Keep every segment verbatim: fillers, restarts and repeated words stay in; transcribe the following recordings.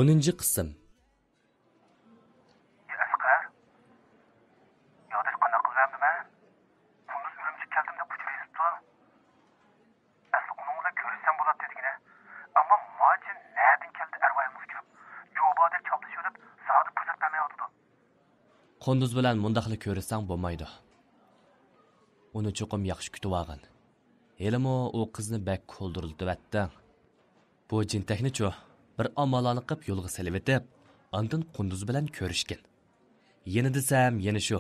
ئونىنچى قىسىم. يا ئەسقەر، يا ئاداش، قانداق قىلىمەن؟ قۇندۇز ئۈرۈمچىگە كەلدىم دەپ ئۇچۇر يېزىپتۇ. ئەسلى ئۇنىڭ بىلەن كۆرۈشسەم بولاتتى دېگىنە. ئەمما ماچى نەدىن كەلدى ئەرۋايىمغا ئۇچراپ، جوبادەك چاپلىشىۋېلىپ، ساڭا پۇرسەت بەرمەيۋاتىدۇ. قۇندۇز بىلەن مۇنداقلا كۆرۈشسەڭ بولمايدۇ. ئۇنى چوقۇم ياخشى كۈتۈۋالغىن. ھېلىمۇ ئۇ قىزنى بەك كولدۇرلىتىۋەتتىڭ. بۇ جىنتەكنىچۇ، بىر ئاماللارنى قىلىپ يولغا سېلىۋېتىپ، ئاندىن قۇندۇز بىلەن كۆرۈشكىن. يەنە دېسەم، يەنە شۇ.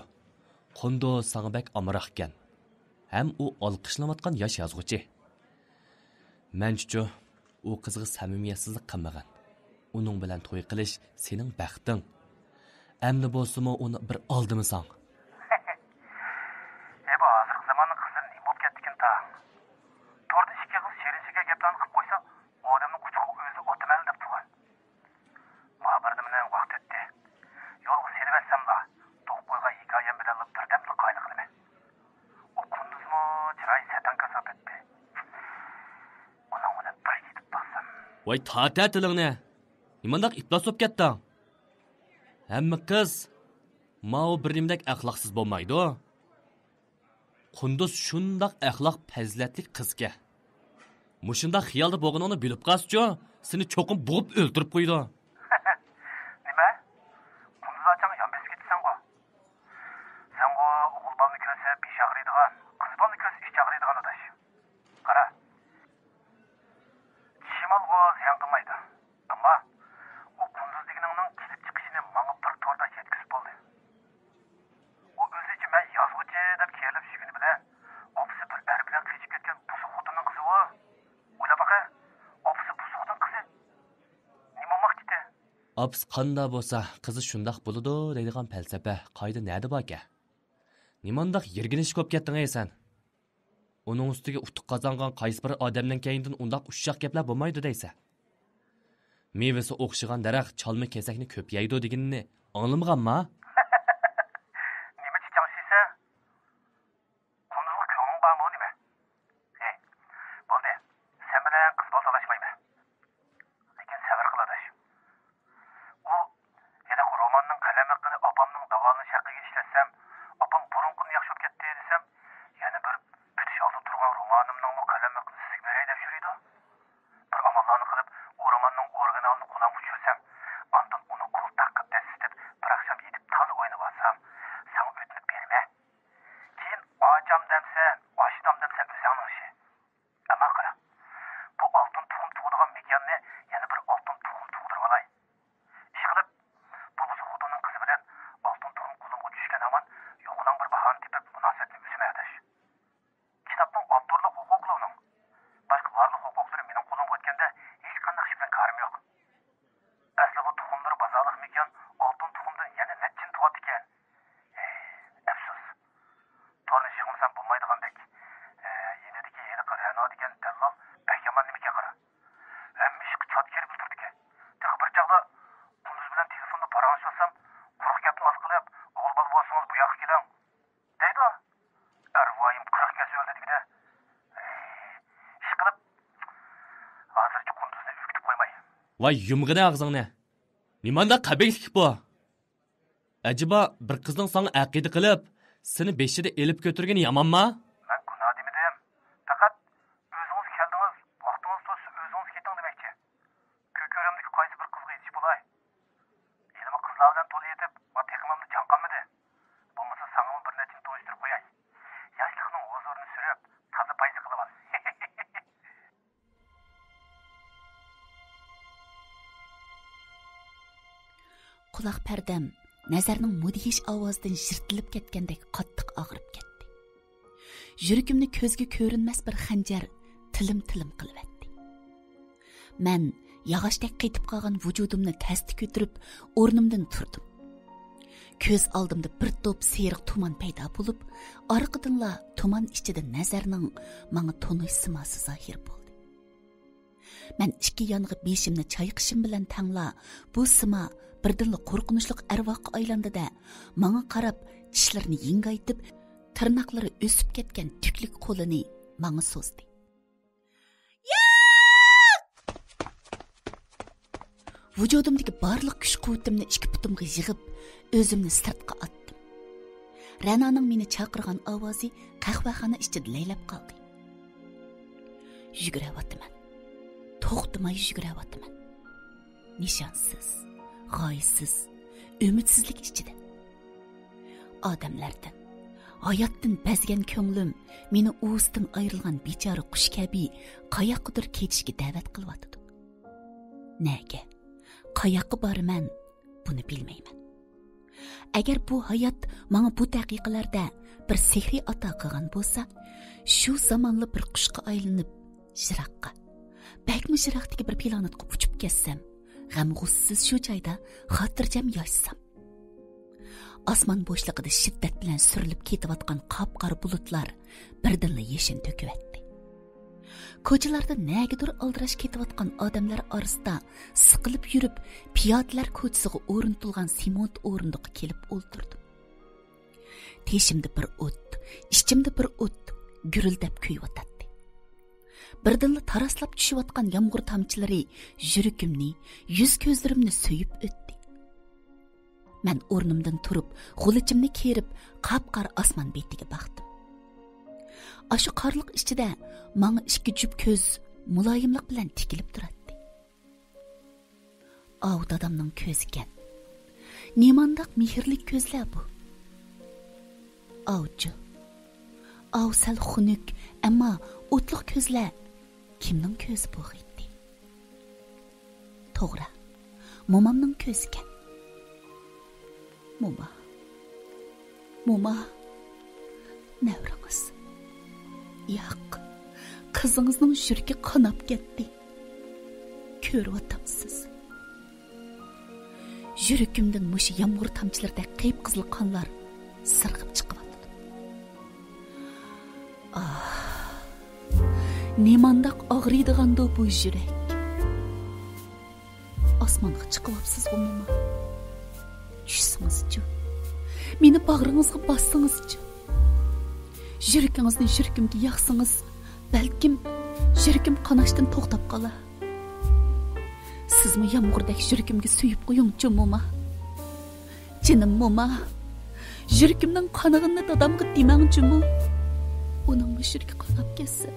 قۇندۇز ساڭا بەك ئامراقكەن. ھەم ئۇ ئالقىشلىنىۋاتقان ياش يازغۇچى. مەنچىچۇ، ئۇ قىزغا سەمىمىيەتسىزلىك قىلمىغىن. ئۇنىڭ بىلەن توي قىلىش سېنىڭ بەختىڭ. ئەمدى بولسىمۇ ئۇنى بىر ئالدىمىساڭ. ھەي، بۇ ھازىرقى زاماننىڭ قىزلىرى نېمە بولۇپ كەتتىكىن تاڭ؟ توردا ئىككى قىز شېرىن شېكەر گەپلەرنى قىلىپ قويسا، ئۇ ئادەمنىڭ قۇچىقىغا ئۆزى ئاتىمەن دەپ تۇرغان. مانا بىردىن مېنىڭ ۋاقىت ئۆتتى. يولغا سېلىۋەتسەملا، توقۇپ قويغان ھېكايەم بىلەنلا بىردەمدىلا قايىل قىلىمەن. ئۇ قۇندۇزمۇ چىرايى سەتەڭ كاساپ ئۆتتى. ئۇنىڭ بىلەن بىر كېتىپ بارسام. ۋاي، تارت تىلىڭنى! نېمانداق ئىپلاس بولۇپ كەتتىڭ؟ ھەممە قىز ماۋۇ بىر نېمىدەك ئەخلاقسىز بولمايدۇ. قۇندۇز شۇنداق ئەخلاق پەزىلەتلىك قىزكەن. مۇشۇنداق خىيالدا بولغىنىڭنى بىلىپ قالسىچۇ، سېنى چوقۇم بوغۇپ ئۆلتۈرۈپ قويىدۇ. نېمە؟ قۇندۇز ئاچاڭ يان بېسىپ كېتىسەنغۇ؟ سەنغۇ ئوغۇل بالىنى كۆرسە بېشى ئاغرىيدىغان، قىز بالىنى كۆرسە ئىچى ئاغرىيدىغان ئاداش. قارا، شىمالغۇ زىيان قىلمايدۇ. ئەمما ئۇ قۇندۇز دېگىنىڭنىڭ كېلىپ چىقىشىنى ماڭا بىر تورداش يەتكۈزۈپ بولدى. ئۇ ئۆزىچە مەن يازغۇچى دەپ كېرىلىپ يۈرگىنى بىلەن، ئاپىسى بىر ئەر بىلەن قېچىپ كەتكەن بۇزۇق خوتۇننىڭ قىزى ئۇ. ئويلاپ باقە، ئاپىسى بۇزۇق خوتۇن قىزى نېمە بولماقچىدى؟ ئاپىسى قانداق بولسا، قىزى شۇنداق بولىدۇ دەيدىغان پەلسەپە قائىدە نەدە باركەن؟ نېمانداق يىرگىنچىلىك بولۇپ كەتتىڭ ئەي سەن؟ ئۇنىڭ ئۈستىگە ئۇتۇق قازانغان قايسى بىر ئادەمنىڭ كەينىدىن ئۇنداق ئۇششاق گەپلەر بولمايدۇ دەيسەن. مېۋىسى ئوخشىغان دەرەخ چالما كېسەكنى كۆپ يەيدۇ دېگىنىنى ئاڭلىمىغانما؟ نېمە چىچاڭشىسەن؟ قۇندۇزغا كۆڭلۈڭ بارمۇ نېمە؟ ھەي، بولدى، سەن بىلەن قىز بالا تالاشمايمەن. لېكىن سەۋر قىل ئاداش. ئۇ ھېلىقى روماننىڭ قەلەم ھەققىنى ئاپامنىڭ داۋالىنىش ھەققىگە ئىشلەتسەم، ئاپام بۇرۇنقىدىن ياخشى بولۇپ كەتتى دېسەم، يەنە بىر پۈتۈش ئالدىدا تۇرغان رومانىمنىڭمۇ قەلەم ھەققىنى سىزگە بېرەي دەپ يۈرىدۇ. بىر ئاماللارنى قىلىپ، ئۇ روماننىڭ ئورىگىنالىنى قولۇمغا چۈشۈرسەم، ئاندىن ئۇنى قولتاققا دەسسىتىپ، بىر ئاخشام يېتىپ تازا ئوينىۋالسام، ساڭا ئۆتۈنۈپ بېرىمەن. كېيىن ئاچام دەمسەن، ئاچتام دەمسەن، ئۆزۈڭنىڭ ئىشى. ئەمما قارا، بۇ ئالتۇن تۇخۇم تۇغىدىغان مېكىياننى يەنە بىر ئالتۇن تۇخۇم تۇغدۇرۇۋالاي. ئىشقىلىپ، بۇ بۇزۇق خوتۇننىڭ قىزى بىلەن ئالتۇن تۇخۇم قولۇمغا چۈشكەن ھامان يوقىلاڭ بىر باھانە تېپىپ مۇناسىۋەتنى ئۈزىمەن ئاداش. كىتابنىڭ ئاپتورلۇق ھوقۇقى ئۇنىڭ. باشقا بارلىق ھوقۇقلىرى مېنىڭ قولۇمغا ئۆتكەندە ھېچقانداق ئىش بىلەن كارىم يوق. ئەسلى بۇ تۇخۇملىرى بازارلىق مېكىيان ئالتۇن تۇخۇمدىن يەنە نەچچىنى تۇغاتتىكەن. ھەي، ئەپسۇس. تورنى يىغمىسام بولمايدىغاندەك. ھە، يېنىدىكى ھېلىقى رەنا دېگەن دەللال بەك يامان نېمىكەن قارا. ھەممە ئىشقا چات كىرىپ تۇرىدىكەن. تېخى بىر چاغدا قۇندۇز بىلەن تېلېفوندا پاراڭلىشىۋاتسام، قۇرۇق گەپنى ئاز قىلىپ، ئوغۇل بالا بولسىڭىز بۇ ياققا كېلىڭ دەيدۇ. ئەرۋايىم قىرىق كەلسە ئۆلدى دېگۈدە. ئىشقىلىپ، ھازىرچە قۇندۇزنى ئۈركۈتۈپ قويماي. ۋاي، يۇمغىنە ئاغزىڭنى. نېمانداق قەبىھلىك بۇ؟ ئەجەبا، بىر قىزنىڭ ساڭا ئەقىدە قىلىپ، سېنى بېشىدا ئېلىپ كۆتۈرگىنى يامانما؟ مەن گۇناھ دېمىدىم. پەقەت ئۆزىڭىز كەلدىڭىز، ۋاقتىڭىز توشسا ئۆزىڭىز كېتىڭ دېمەكچى. كۆكۈرەمدىكى قايسى بىر قىزغا يېتىشىپ بولاي. ھېلىمۇ قىزلار بىلەن تولا يېتىپ، ما تېخىمۇ جان قالمىدى. بولمىسا ساڭىمۇ بىر نەچچىنى تونۇشتۇرۇپ قوياي. ياشلىقنىڭ ھۇزۇرىنى سۈرۈپ، تازا پايزا قىلىۋال. قۇلاق پەردەم نەزەرنىڭ مۇدھىش ئاۋازىدىن يىرتىلىپ كەتكەندەك قاتتىق ئاغرىپ كەتتى. يۈرىكىمنى كۆزگە كۆرۈنمەس بىر خەنجەر تىلىم-تىلىم قىلىۋەتتى. مەن ياغاچتەك قېتىپ قالغان ۋۇجۇدۇمنى تەستە كۆتۈرۈپ، ئورنۇمدىن تۇردۇم. كۆز ئالدىمدا بىر توپ سېرىق تۇمان پەيدا بولۇپ، ئارقىدىنلا تۇمان ئىچىدە نەزەرنىڭ ماڭا تونۇش سىماسى زاھىر بولدى. مەن ئىككى يانغا بېشىمنى چايقىشىم بىلەن تەڭلا، بۇ سىما بىردىنلا قورقۇنچلۇق ئەرۋاھقا ئايلاندى-دە، ماڭا قاراپ چىشلىرىنى يىڭگايتىپ، تىرناقلىرى ئۆسۈپ كەتكەن تۈكلۈك قولىنى ماڭا سوزدى. ياق! ۋۇجۇدۇمدىكى بارلىق كۈچ-قۇۋۋىتىمنى ئىككى پۇتۇمغا يىغىپ، ئۆزۈمنى سىرتقا ئاتتىم. رەنانىڭ مېنى چاقىرغان ئاۋازى قەھۋەخانا ئىچىدە لەيلەپ قالدى. يۈگۈرۈۋاتىمەن. توختىماي يۈگۈرۈۋاتىمەن. نىشانسىز، غايىسىز، ئۈمىدسىزلىك ئىچىدە. ئادەملەردىن، ھاياتتىن بەزگەن كۆڭلۈم مېنى ئۇۋىسىدىن ئايرىلغان بىچارە قۇش كەبى قاياققىدۇر كېتىشكە دەۋەت قىلىۋاتىدۇ. نەگە، قاياققا بارىمەن، بۇنى بىلمەيمەن. ئەگەر بۇ ھايات ماڭا بۇ دەقىقىلەردە بىر سېھرىي ئاتا قىلغان بولسا، شۇ زامانلا بىر قۇشقا ئايلىنىپ، يىراققا، بەكمۇ يىراقتىكى بىر پلانېتقا ئۇچۇپ كەتسەم، غەم-غۇسسىسىز شۇ جايدا خاتىرجەم ياشىسام. ئاسمان بوشلۇقىدا شىددەت بىلەن سۈرۈلۈپ كېتىۋاتقان قاپقارا بۇلۇتلار بىردىنلا يېشىن تۆكۈۋەتتى. كوچىلاردا نەگىدۇر ئالدىراش كېتىۋاتقان ئادەملەر ئارىسىدا سىقىلىپ يۈرۈپ، پىيادىلەر كوچىسىغا ئورنىتىلغان سېمونت ئورۇندۇققا كېلىپ ئولتۇردۇم. تېشىمدا بىر ئوت، ئىچىمدە بىر ئوت گۈرۈلدەپ كۆيۈۋاتاتتى. بىردىنلا تاراسلاپ چۈشۈۋاتقان يامغۇر تامچىلىرى يۈرىكىمنى، يۈز-كۆزلىرىمنى سۆيۈپ ئۆتتى. مەن ئورنۇمدىن تۇرۇپ، غۇلىچىمنى كىرىپ، قاپقارا ئاسمان بېتىگە باقتىم. ئاشۇ قارلىق ئىچىدە ماڭا ئىككى جۈپ كۆز مۇلايىملىق بىلەن تىكىلىپ تۇراتتى. ئاۋۇ دادامنىڭ كۆزىكەن. نېمانداق مېھىرلىك كۆزلەر بۇ! ئاۋۇچۇ، ئاۋۇ سەل خۇنۈك، ئەمما ئوتلۇق كۆزلەر كىمنىڭ كۆزى بولغىيتتى؟ توغرا، مومامنىڭ كۆزىكەن. موما، موما، نەۋرىڭىز. ياق، قىزىڭىزنىڭ يۈرىكى قاناپ كەتتى. كۆرۈۋاتامسىز؟ يۈرىكىمدىن مۇشۇ يامغۇر تامچىلىرىدەك قىپقىزىل قانلار سىرغىپ چىقىۋاتىدۇ. ئاھ، نېمانداق ئاغرىيدىغاندۇ بۇ يۈرەك! ئاسمانغا چىقىۋاپسىزغۇ، موما؟ چۈشسىڭىزچۇ؟ مېنى باغرىڭىزغا باسسىڭىزچۇ؟ يۈرىكىڭىزنى يۈرىكىمگە ياقسىڭىز، بەلكىم يۈرىكىم قاناشتىن توختاپ قالار. سىزمۇ يامغۇردەك يۈرىكىمگە سۆيۈپ قويۇڭچۇ، موما. جېنىم موما، يۈرىكىمنىڭ قانىغىنىنى دادامغا دېمەڭ جۇمۇ. ئۇنىڭمۇ يۈرىكى قاناپ كەتسە،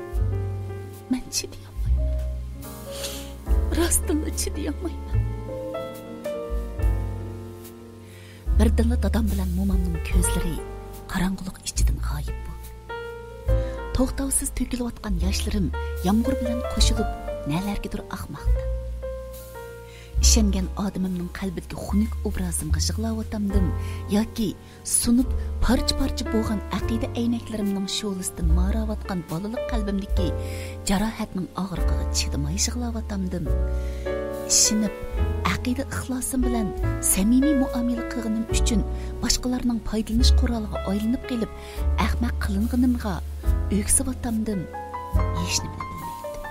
مەن چىدىيالمايمەن. راستتىنلا چىدىيالمايمەن. بىردىنلا دادام بىلەن مومامنىڭ كۆزلىرى قاراڭغۇلۇق ئىچىدىن غايىب بولدى. توختاۋسىز تۆكۈلۈۋاتقان ياشلىرىم يامغۇر بىلەن قوشۇلۇپ نەلەرگىدۇر ئاقماقتا. ئىشەنگەن ئادىمىمنىڭ قەلبىدىكى خۇنۈك ئوبرازىمغا يىغلاۋاتامدىم ياكى سۇنۇپ پارچە-پارچە بولغان ئەقىدە ئەينەكلىرىمنىڭ شولىسىدىن ماراۋاتقان بالىلىق قەلبىمدىكى جاراھەتنىڭ ئاغرىقىغا چىدىماي يىغلاۋاتامدىم؟ ئىشىنىپ، ئەقىدە ئىخلاسىم بىلەن سەمىمىي مۇئامىلە قىلغىنىم ئۈچۈن باشقىلارنىڭ پايدىلىنىش قورالىغا ئايلىنىپ قېلىپ، ئەخمەق قىلىنغىنىمغا ئۆكسۈۋاتامدىم؟ ھېچنېمىنى بىلمەيتتىم.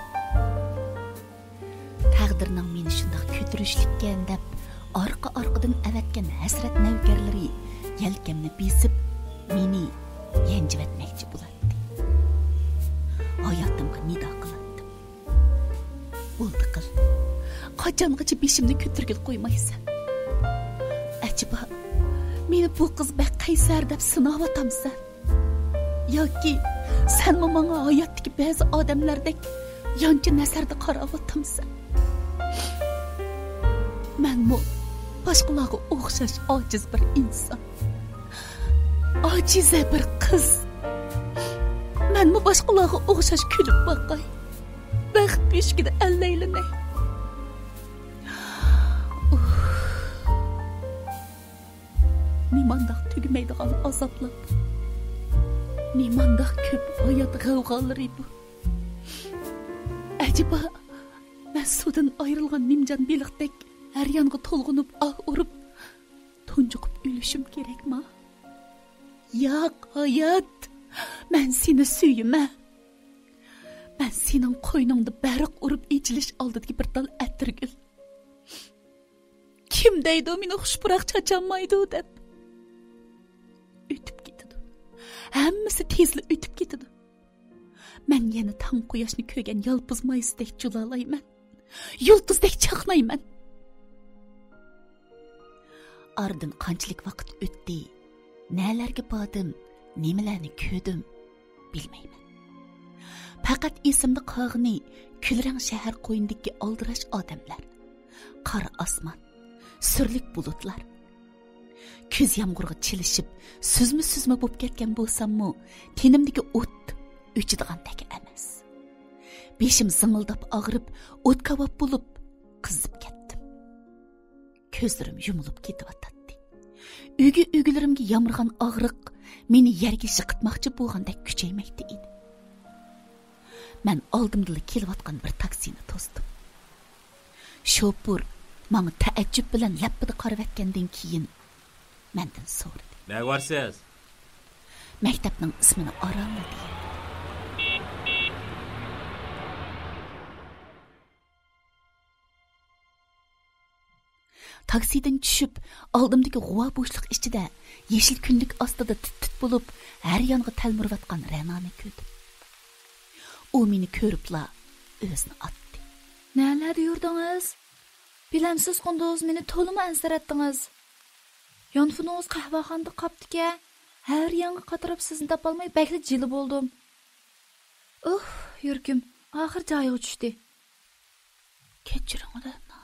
تەقدىرنىڭ مېنى شۇنداق كۆتۈرۈشلۈككەن دەپ، ئارقا-ئارقىدىن ئەۋەتكەن ھەسرەت نەۋكەرلىرى يەلكەمنى بېسىپ، مېنى يەنجىۋەتمەكچى بولاتتى. ھاياتىمغا نىدا قىلاتتىم. بولدى قىل. قاچانغىچە بېشىمنى كۆتۈرگىلى قويمايسەن؟ ئەجەبا، مېنى بۇ قىز بەك قەيسەر دەپ سىناۋاتامسەن؟ ياكى سەنمۇ ماڭا ھاياتتىكى بەزى ئادەملەردەك يانچە نەزەردە قاراۋاتامسەن؟ مەنمۇ باشقىلارغا ئوخشاش ئاجىز بىر ئىنسان. ئاجىزە بىر قىز. مەنمۇ باشقىلارغا ئوخشاش كۈلۈپ باقاي. بەخت بۆشۈكىدە ئەللەيلىنەي. ئۇھ. نېمانداق تۈگىمەيدىغان ئازابلار بۇ. نېمانداق كۆپ ھايات غەۋغالىرى بۇ. ئەجەبا، مەن سۇدىن ئايرىلغان نىمجان بېلىقتەك ھەر يانغا تولغىنىپ ئاھ ئۇرۇپ، تۇنجۇقۇپ ئۆلۈشۈم كېرەكما؟ ياق، ھايات، مەن سېنى سۆيىمەن. مەن سېنىڭ قوينۇڭدا بەرق ئۇرۇپ ئېچىلىش ئالدىدىكى بىر تال ئەتىرگۈل. كىم دەيدۇ مېنى خۇش پۇراق چاچالمايدۇ دەپ؟ ئۆتۈپ كېتىدۇ. ھەممىسى تېزلا ئۆتۈپ كېتىدۇ. مەن يەنە تاڭ قۇياشنى كۆرگەن يالپۇز مايسىدەك جۇلالايمەن. يۇلتۇزدەك چاقنايمەن. ئارىدىن قانچىلىك ۋاقىت ئۆتتى، نەلەرگە باردىم، نېمىلەرنى كۆردۈم، بىلمەيمەن. پەقەت ئېسىمدە قالغىنى كۈلرەڭ شەھەر قوينىدىكى ئالدىراش ئادەملەر، قارا ئاسمان، سۈرلۈك بۇلۇتلار. كۈز يامغۇرغا چىلىشىپ، سۈزمە-سۈزمە بولۇپ كەتكەن بولساممۇ، تېنىمدىكى ئوت ئۆچىدىغاندەك ئەمەس. بېشىم زىڭىلداپ ئاغرىپ، ئوت كاۋاپ بولۇپ قىزىپ كەتتىم. كۆزلىرىم يۇمۇلۇپ كېتىۋاتاتتى. ئۈگە-ئۈگىلىرىمگە يامرىغان ئاغرىق مېنى يەرگە يىقىتماقچى بولغاندەك كۈچەيمەكتە ئىدى. مەن ئالدىمدىلا كېلىۋاتقان بىر تاكسىنى توستۇم. شوپۇر ماڭا تەئەججۈپ بىلەن لەپپىدە قارىۋەتكەندىن كېيىن مەندىن سورىدى. نەگە بارسىز؟ مەكتەپنىڭ ئىسمىنى ئارانلا دېگەن. تاكسىدىن چۈشۈپ، ئالدىمدىكى غۇۋا بوشلۇق ئىچىدە يېشىل كۈنلۈك ئاستىدا تىت-تىت بولۇپ، ھەر يانغا تەلمۈرۈۋاتقان رەنانى كۆردۈم. ئۇ مېنى كۆرۈپلا ئۆزىنى ئاتتى. نەلەردە يۈردىڭىز؟ بىلەمسىز، قۇندۇز، مېنى تولىمۇ ئەنسىرەتتىڭىز. يانفونىڭىز قەھۋەخانىدا قاپتىكەن. ھەر يانغا قاتراپ سىزنى تاپالماي بەكلا جىلە بولدۇم. ئۇھ، يۈرىكىم ئاخىر جايىغا چۈشتى. كەچۈرۈڭ، رەنا.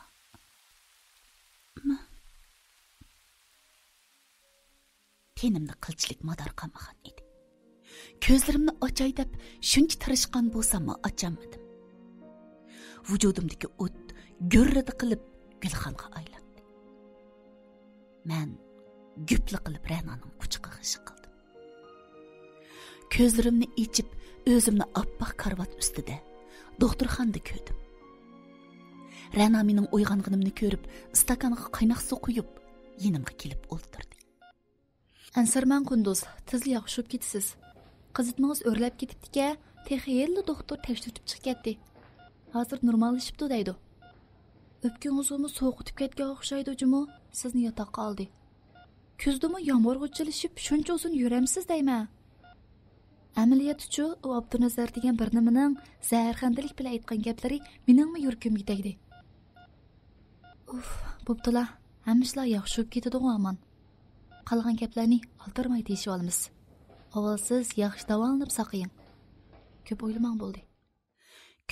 مەن تېنىمدا قىلچىلىك مادار قالمىغان ئىدى. كۆزلىرىمنى ئاچاي دەپ شۇنچە تىرىشقان بولساممۇ ئاچالمىدىم. ۋۇجۇدۇمدىكى ئوت گۈررىدە قىلىپ گۈلخانغا ئايلاندى. مەن گۈپلا قىلىپ رەنانىڭ قۇچىقىغا ئىشقىلدىم. كۆزلىرىمنى ئېچىپ، ئۆزۈمنى ئاپئاق كارىۋات ئۈستىدە، دوختۇرخانىدا كۆردۈم. رەنا مېنىڭ ئويغانغىنىمنى كۆرۈپ، ئىستاكانغا قايناق سۇ قۇيۇپ، يېنىمغا كېلىپ ئولتۇردى. ئەنسىرىمەڭ، قۇندۇز، تېزلا ياخشى بولۇپ كېتىسىز. قىزىتمىڭىز ئۆرلەپ كېتىپتىكەن، تېخى ھېلىلا دوختۇر تەكشۈرتۈپ چىقىپ كەتتى. ھازىر نورماللىشىپتۇ دەيدۇ. ئۆپكىڭىزغىمۇ سوغۇق ئۆتۈپ كەتكەن ئوخشايدۇ جۇمۇ، سىزنى ياتاققا ئالدى. كۈزدىمۇ يامغۇرغا چىلىشىپ شۇنچە ئۇزۇن يۈرەمسىز دەيمەن. ئەمەلىيەتتىچۇ، ئۇ ئابدۇنەزەر دېگەن بىر نېمىنىڭ زەھەرخەندىلىك بىلەن ئېيتقان گەپلىرى مېنىڭمۇ يۈرىكىمگە تەگدى. ئۇف، بوپتۇلا، ھەممە ئىشلار ياخشى بولۇپ كېتىدىغۇ ئامان. قالغان گەپلەرنى ئالدىرىماي دېيىشىۋالىمىز. ئاۋۋال سىز ياخشى داۋالىنىپ ساقىيىڭ. كۆپ ئويلىماڭ بولدى.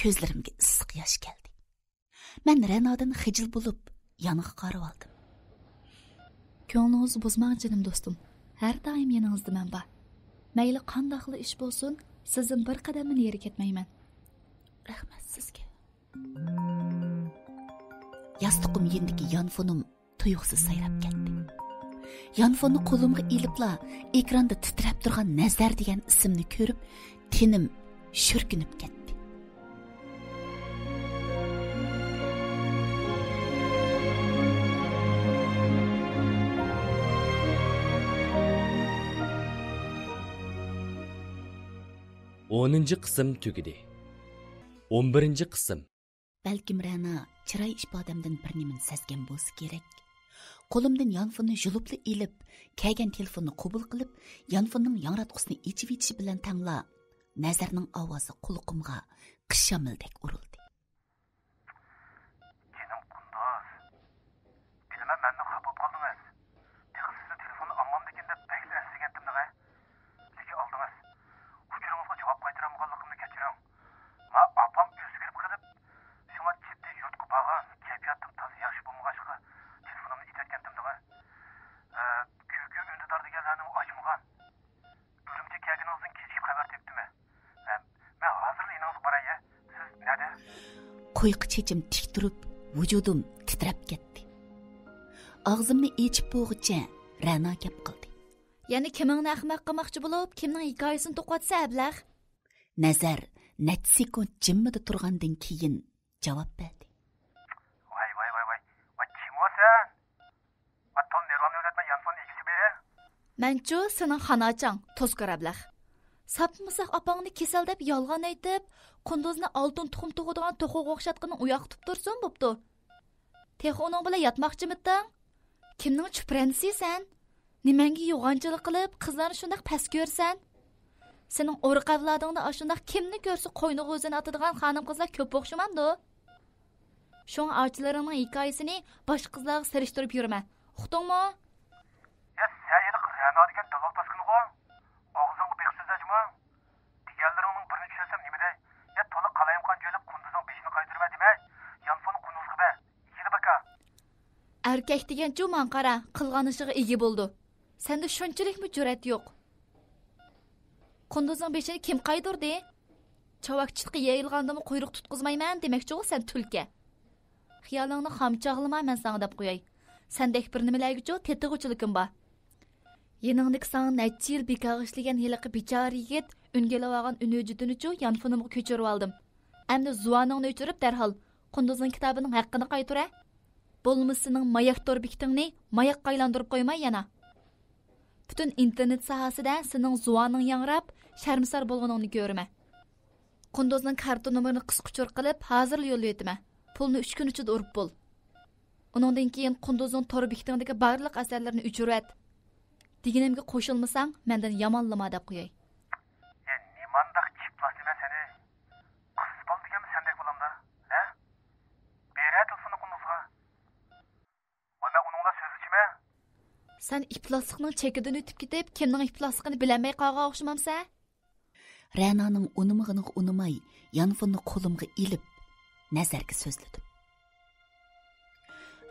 كۆزلىرىمگە ئىسسىق ياش كەلدى. مەن رەنادىن خىجىل بولۇپ، يانغا قارىۋالدىم. كۆڭلىڭىزنى بۇزماڭ جېنىم دوستۇم. ھەر دائىم يېنىڭىزدا مەن بار. مەيلى قانداقلا ئىش بولسۇن، سىزدىن بىر قەدەممۇ نېرى كەتمەيمەن. رەھمەت سىزگە. ياستۇقۇم يېنىدىكى يانفونۇم تۇيۇقسىز سايراپ كەتتى. يانفوننى قولۇمغا ئېلىپلا، ئېكراندا تىترەپ تۇرغان نەزەر دېگەن ئىسىمنى كۆرۈپ، تېنىم شۈركۈنۈپ كەتتى. ئونىنچى قىسىم تۈگىدى. ئون بىرىنچى قىسىم. بەلكىم رەنا چىراي ئىپادەمدىن بىر نېمىنى سەزگەن بولسا كېرەك. قولۇمدىن يانفوننى يۇلۇپلا ئېلىپ، كەلگەن تېلېفوننى قوبۇل قىلىپ، يانفوننىڭ ياڭراتقۇسىنى ئېچىۋېتىشى بىلەن تەڭلا، نەزەرنىڭ ئاۋازى قۇلىقىمغا قىش شامىلىدەك ئۇرۇلدى. جېنىم قۇندۇز، بىلىمەن مەندىن خاپا بولۇپ قالدىڭىز. تېخى سىزنى تېلېفوندا ئاڭلامدىكىن دەپ بەكلا ئەنسىرىگەنتىم دەڭە. لېكىن ئالدىڭىز. ئۇچۇرىڭىزغا جاۋاب قايتۇرالمىغانلىقىمنى كەچۈرۈڭ. ما ئاپام ئۆزگىرىپ قېلىپ، شۇڭا جىددىي يۇرتقا بارغان، كەيپىياتىم تازا ياخشى بولمىغاچقا، تېلېفونۇمنى ئېتىۋەتكەنتىم دەڭە. ئە، كۈلكە ئۈندىدار دېگەنلەرنىمۇ ئاچمىغان. ئۈرۈمچىگە كەلگىنىڭىزدىن كېچىكىپ خەۋەر تېپىپتىمەن. مەن، مەن ھازىرلا يېنىڭىزغا باراي، سىز نەدە؟ قويۇق چېچىم تىك تۇرۇپ، ۋۇجۇدۇم تىترەپ كەتتى. ئاغزىمنى ئېچىپ بولغۇچە رەنا گەپ قىلدى. يەنە كىمىڭنى ئەخمەق قىلماقچى بولۇپ، كىمنىڭ ھېكايىسىنى توقۇۋاتىسەن، ئەبلەخ؟ نەزەر نەچچە سېكۇنت جىممىدە تۇرغاندىن كېيىن جاۋاب بەردى. ۋاي، ۋاي، ۋاي، ۋاي. ۋاي، كىم ئۇ سەن؟ ۋاي، تول نېرۋامنى ئۆگەتمە، يانفوننى ئىگىسى بېرە. مەنچۇ سېنىڭ خاناچاڭ، توسكار ئەبلەخ. ساپمۇ ساق ئاپاڭنى كېسەل دەپ يالغان ئېيتىپ، قۇندۇزنى ئالتۇن تۇخۇم تۇغىدىغان توخۇغا ئوخشاتقىنىڭ ئۇياققا تۇتۇپ تۇرسۇن بوپتۇ. تېخى ئۇنىڭ بىلەن ياتماقچىمىتىڭ؟ كىمنىڭ چۈپرەنىسى سەن؟ نېمەڭگە يوغانچىلىق قىلىپ، قىزلارنى شۇنداق پەس كۆرىسەن؟ سېنىڭ ئورۇق ئەۋلادىڭدا ئاشۇنداق كىمنى كۆرسە قوينىغا ئۆزىنى ئاتىدىغان خانىم-قىزلار كۆپ ئوخشىمامدۇ؟ شۇڭا ئاچىلىرىڭنىڭ ھېكايىسىنى باشقا قىزلارغا سېلىشتۇرۇپ يۈرمە. ئۇقتۇڭمۇ؟ يا سەن ھېلىقى رەنا دېگەن دالال پاسكىنىغۇ؟ ئاغزىڭغا بېقىپ سۆزلە جۇمۇ. دېگەنلىرىڭنىڭ بىرىنى چۈشەنسەم نېمە دەي؟ يا تولا قالايمىقان جۆيلۈپ قۇندۇزنىڭ بېشىنى قايتۇرۇۋەت دېمەي، يانفوننى قۇندۇزغا بەر. يېدى باكا. ئەركەك دېگەنچۇ ماڭا قارا، قىلغان ئىشىغا ئىگە بولىدۇ. سەندە شۇنچىلىكمۇ جۈرئەت يوق. قۇندۇزنىڭ بېشىنى كىم قايتۇردى؟ چاۋاك چىتقا يېيىلغاندىمۇ قۇيرۇق تۇتقۇزمايمەن دېمەكچىغۇ سەن تۈلكە. خىيالىڭنى خام چاغلىما، مەن ساڭا دەپ قوياي. سەندەك بىر نېمىلەرگىچۇ تېتىغۇچىلىكىم بار. يېنىڭدىكى ساڭا نەچچە يىل بىكارغا ئىشلىگەن ھېلىقى بىچارە يىگىت ئۈنگىلىۋالغان ئۈن ھۆججىتىنىچۇ يانفونۇمغا كۆچۈرۈۋالدىم. ئەمدى زۇۋانىڭنى ئۆچۈرۈپ دەرھال قۇندۇزنىڭ كىتابىنىڭ ھەققىنى قايتۇرە. بولمىسا سېنىڭ ماياك تور بېكىتىڭنى ماياققا ئايلاندۇرۇپ قويماي يەنە. پۈتۈن ئىنتېرنېت ساھەسىدە سېنىڭ زۇۋانىڭ ياڭراپ، شەرمسار بولغىنىڭنى كۆرىمەن. قۇندۇزنىڭ كارتا نومۇرىنى قىسقا ئۇچۇر قىلىپ، ھازىرلا يوللىۋېتىمەن. پۇلنى ئۈچ كۈن ئىچىدە ئۇرۇپ بول. ئۇنىڭدىن كېيىن قۇندۇزنىڭ تور بېكىتىڭدىكى بارلىق ئەسەرلىرىنى ئۆچۈرۈۋەت. دېگىنىمگە قوشۇلمىساڭ، مەندىن يامانلىما دەپ قوياي. يا نېمانداق ئىپلاسنىمەن سېنى؟ قىز بالا دېگەنمۇ سەندەك بولامدا؟ ھە؟ بېرە تېلېفوننى قۇندۇزغا. ۋاي مەن ئۇنىڭ بىلەن سۆزلىشىمەن. سەن ئىپلاسلىقنىڭ چېكىدىن ئۆتۈپ كېتىپ، كىمنىڭ ئىپلاسلىقىنى بىلەلمەي قالغان ئوخشىمامسەن؟ رەنانىڭ ئۇنىمىغىنىغا ئۇنىماي، يانفوننى قولۇمغا ئېلىپ، نەزەرگە سۆزلىدىم.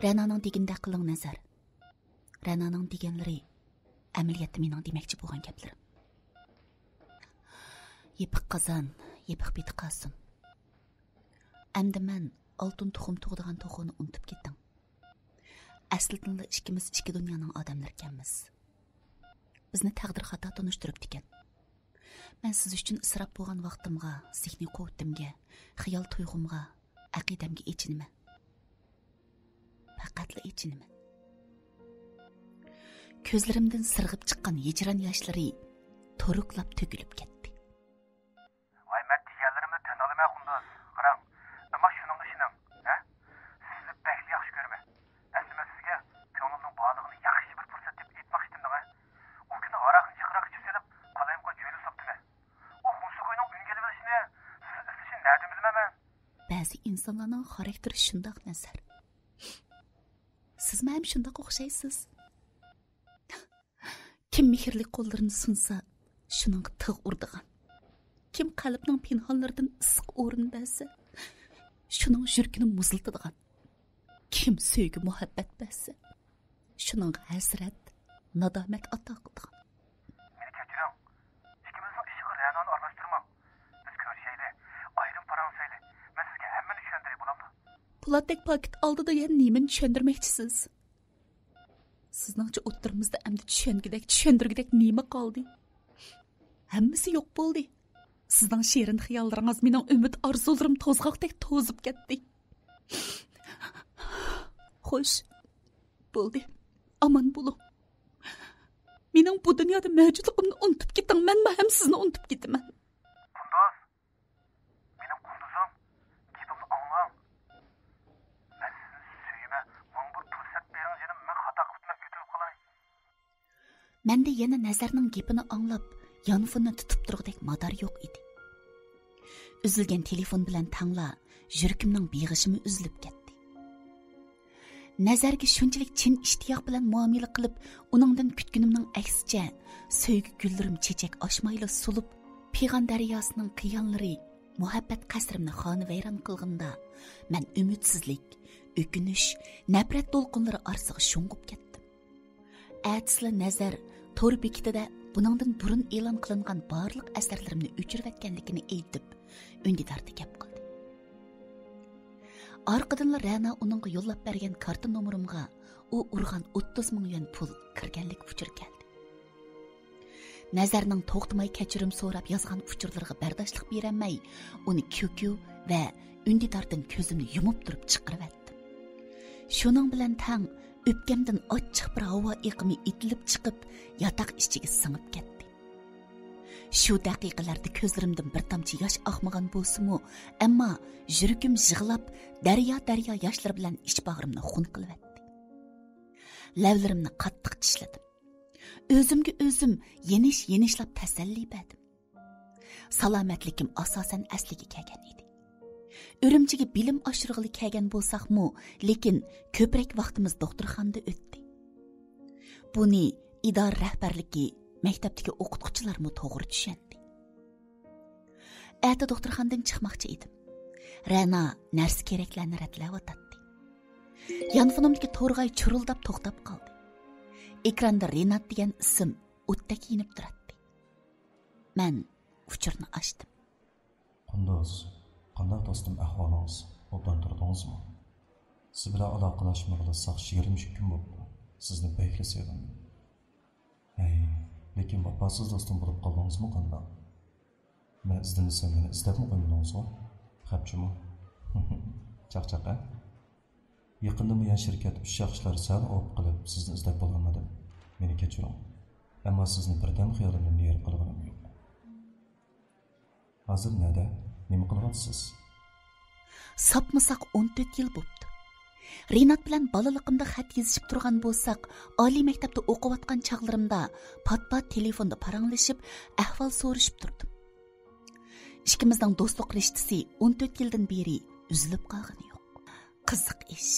رەنانىڭ دېگىنىدەك قىلىڭ، نەزەر. رەنانىڭ دېگەنلىرى ئەمەلىيەتتە مېنىڭ دېمەكچى بولغان گەپلىرىم. يېپىق قازان يېپىق پېتى قالسۇن. ئەمدى مەن ئالتۇن تۇخۇم تۇغىدىغان توخۇنى ئۇنتۇپ كېتىڭ. ئەسلىدىنلا ئىككىمىز ئىككى دۇنيانىڭ ئادەملىرىكەنمىز. بىزنى تەقدىر خاتا تونۇشتۇرۇپتىكەن. مەن سىز ئۈچۈن ئىسراپ بولغان ۋاقتىمغا، زېھنىي قۇۋۋىتىمگە، خىيال تۇيغۇمغا، ئەقىدەمگە ئېچىنىمەن. پەقەتلا ئېچىنىمەن. كۆزلىرىمدىن سىرغىپ چىققان ھىجران ياشلىرى تورۇكلاپ تۆكۈلۈپ كەتتى. ۋاي مەن دېگەنلىرىمنى تىنالىمەن قۇندۇز. قاراڭ، ئەمما شۇنىڭغا ئىشىنىڭ، ھە؟ سىزنى بەكلا ياخشى كۆرىمەن. ئەسلى مەن سىزگە كۆڭلۈمنىڭ بارلىقىنى ياخشى بىر پۇرسەت تېپىپ ئېيتماقچىدىم دەڭە. ئۇ كۈنى ھاراقنى جىقراق ئىچىپ سېلىپ، قالايمىقان جۆيلۈپ ساپتىمەن. ئۇ خۇمسۇگۇينىڭ ئۈنگىلىۋېلىشىنى سىز ئىزدىشىنى نەدىن بىلىمەن مەن؟ بەزى ئىنسانلارنىڭ خاراكتېرى شۇنداق، نەزەر. سىزمۇ ھەم شۇنداق ئوخشايسىز. كىم مېھىرلىك قوللىرىنى سۇنسا، شۇنىڭغا تىغ ئۇرىدىغان. كىم قەلبنىڭ پىنھانلىرىدىن ئىسسىق ئورۇن بەرسە، شۇنىڭ يۈرىكىنى مۇزلىتىدىغان. كىم سۆيگۈ مۇھەببەت بەرسە، شۇنىڭغا ھەسرەت، نادامەت ئاتا قىلىدىغان. مېنى كەچۈرۈڭ. ئىككىمىزنىڭ ئىشىغا رەنانى ئارىلاشتۇرماڭ. بىز كۆرۈشەيلى، ئايرىم پاراڭلىشايلى. مەن سىزگە ھەممىنى چۈشەندۈرەي، بولامدۇ؟ پولاتتەك پاكىت ئالدى دېگەن نېمىنى چۈشەندۈرمەكچىسىز؟ سىزنىڭچە ئوتتۇرىمىزدا ئەمدى چۈشەنگۈدەك، چۈشەندۈرگۈدەك نېمە قالدى؟ ھەممىسى يوق بولدى. سىزنىڭ شېرىن خىياللىرىڭىز مېنىڭ ئۈمىد ئارزۇلىرىم توزغاقتەك توزۇپ كەتتى. خوش، بولدى. ئامان بولۇڭ. مېنىڭ بۇ دۇنيادا مەۋجۇتلۇقۇمنى ئۇنتۇپ كېتىڭ، مەنمۇ ھەم سىزنى ئۇنتۇپ كېتىمەن. قۇندۇز، مېنىڭ قۇندۇزۇم، گېپىمنى ئاڭلاڭ. مەن سىزنى سۆيىمەن. ماڭا بىر پۇرسەت بېرىڭ جېنىم، مەن خاتا قىپتىمەن، ئۆتۈنۈپ قالاي. مەندە يەنە نەزەرنىڭ گېپىنى ئاڭلاپ، يانفوننى تۇتۇپ تۇرغۇدەك مادار يوق ئىدى. ئۈزۈلگەن تېلېفون بىلەن تەڭلا يۈرىكىمنىڭ بېغىشىمۇ ئۈزۈلۈپ كەتتى. نەزەرگە شۇنچىلىك چىن ئىشتىياق بىلەن مۇئامىلە قىلىپ، ئۇنىڭدىن كۈتكىنىمنىڭ ئەكسىچە، سۆيگۈ گۈللىرىم چېچەك ئاچمايلا سولۇپ، پىغان دەرياسىنىڭ قىيانلىرى مۇھەببەت قەسرىمنى خانىۋەيران قىلغىنىدا، مەن ئۈمىدسىزلىك، ئۆكۈنۈش، نەپرەت دولقۇنلىرى ئارىسىغا شۇڭغۇپ كەتتىم. ئەتىسىلا نەزەر تور بېكىتىدە بۇنىڭدىن بۇرۇن ئېلان قىلىنغان بارلىق ئەسەرلىرىمنى ئۆچۈرۈۋەتكەنلىكىنى ئېيتىپ، ئۈندىداردا گەپ قىلدى. ئارقىدىنلا رەنا ئۇنىڭغا يوللاپ بەرگەن كارتا نومۇرۇمغا ئۇ ئۇرغان ئوتتۇز مىڭ يۈەن پۇل كىرگەنلىك ئۇچۇرى كەلدى. نەزەرنىڭ توختىماي كەچۈرۈم سوراپ يازغان ئۇچۇرلىرىغا بەرداشلىق بېرەلمەي، ئۇنى كيۇكيۇ ۋە ئۈندىداردىن كۆزۈمنى يۇمۇپ تۇرۇپ چىقىرىۋەتتىم. شۇنىڭ بىلەن تەڭ ئۆپكەمدىن ئاچچىق بىر ھاۋا ئېقىمى ئېتىلىپ چىقىپ، ياتاق ئىچىگە سىڭىپ كەتتى. شۇ دەقىقىلەردە كۆزلىرىمدىن بىر تامچە ياش ئاقمىغان بولسىمۇ، ئەمما يۈرىكىم يىغلاپ، دەريا-دەريا ياشلىرى بىلەن ئىچ باغرىمنى خۇن قىلىۋەتتى. لەۋلىرىمنى قاتتىق چىشلىدىم. ئۆزۈمگە ئۆزۈم يېنىش-يېنىشلاپ تەسەللى بەردىم. سالامەتلىكىم ئاساسەن ئەسلىگە كەلگەن ئىدى. ئۈرۈمچىگە بىلىم ئاشۇرغىلى كەلگەن بولساقمۇ، لېكىن كۆپرەك ۋاقتىمىز دوختۇرخانىدا ئۆتتى. بۇنى ئىدارە رەھبەرلىكى، مەكتەپتىكى ئوقۇتقۇچىلارمۇ توغرا چۈشەندى. ئەتە دوختۇرخانىدىن چىقماقچى ئىدىم. رەنا نەرسە-كېرەكلەرنى رەتلەۋاتاتتى. يانفونۇمدىكى تورغاي چۇرۇلداپ توختاپ قالدى. ئېكراندا رىنات دېگەن ئىسىم ئوتتەك يېنىپ تۇراتتى. مەن ئۇچۇرنى ئاچتىم. قۇندۇز، قانداق دوستۇم ئەھۋالىڭىز؟ ئوبدان تۇردىڭىزمۇ؟ سىز بىلەن ئالاقىلەشمىگىلى ساق يىگىرمە ئىككى كۈن بوپتۇ. سىزنى بەكلا سېغىندىم. ھەي، لېكىن ۋاپاسىز دوستۇم بولۇپ قالدىڭىزمۇ قانداق؟ مەن ئىزدىمىسەم مېنى ئىزدەپمۇ قويمىدىڭىزغۇ؟ خەپ جۇمۇ. چاقچاق ھە؟ يېقىندىن بۇيان شىركەت ئۈچ ياخشىلار سەل ئاۋۇپ قېلىپ سىزنى ئىزدەپ بولالمىدىم. مېنى كەچۈرۈڭ. ئەمما سىزنى بىردەم خىيالىمدىن نېرى قىلغىنىم يوق. ھازىر نەدە؟ نېمە قىلىۋاتىسىز؟ ساپمۇساق ئون تۆت يىل بوپتۇ. رىنات بىلەن بالىلىقىمدا خەت يېزىشىپ تۇرغان بولساق، ئالىي مەكتەپتە ئوقۇۋاتقان چاغلىرىمدا پات-پات تېلېفوندا پاراڭلىشىپ، ئەھۋال سورىشىپ تۇردۇم. ئىككىمىزنىڭ دوستلۇق رىشتىسى ئون تۆت يىلدىن بېرى ئۈزۈلۈپ قالغىنى يوق. قىزىق ئىش.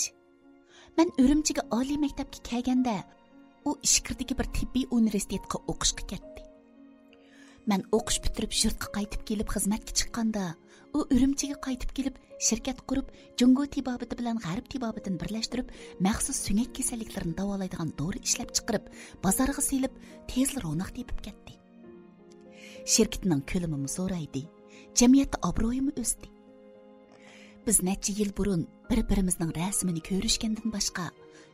مەن ئۈرۈمچىگە ئالىي مەكتەپكە كەلگەندە، ئۇ ئىچكىرىدىكى بىر تېببىي ئۇنىۋېرسىتېتقا ئوقۇشقا كەتتى. مەن ئوقۇش پۈتتۈرۈپ يۇرتقا قايتىپ كېلىپ خىزمەتكە چىققاندا، ئۇ ئۈرۈمچىگە قايتىپ كېلىپ شىركەت قۇرۇپ، جۇڭگو تېبابىتى بىلەن غەرب تېبابىتىنى بىرلەشتۈرۈپ، مەخسۇس سۆڭەك كېسەللىكلىرىنى داۋالايدىغان دورا ئىشلەپ چىقىرىپ، بازارغا سېلىپ، تېزلا روناق تېپىپ كەتتى. شىركىتىنىڭ كۆلىمىمۇ زورايدى، جەمئىيەتتە ئابرۇيىمۇ ئۆستى. بىز نەچچە يىل بۇرۇن بىر-بىرىمىزنىڭ رەسىمىنى كۆرۈشكەندىن باشقا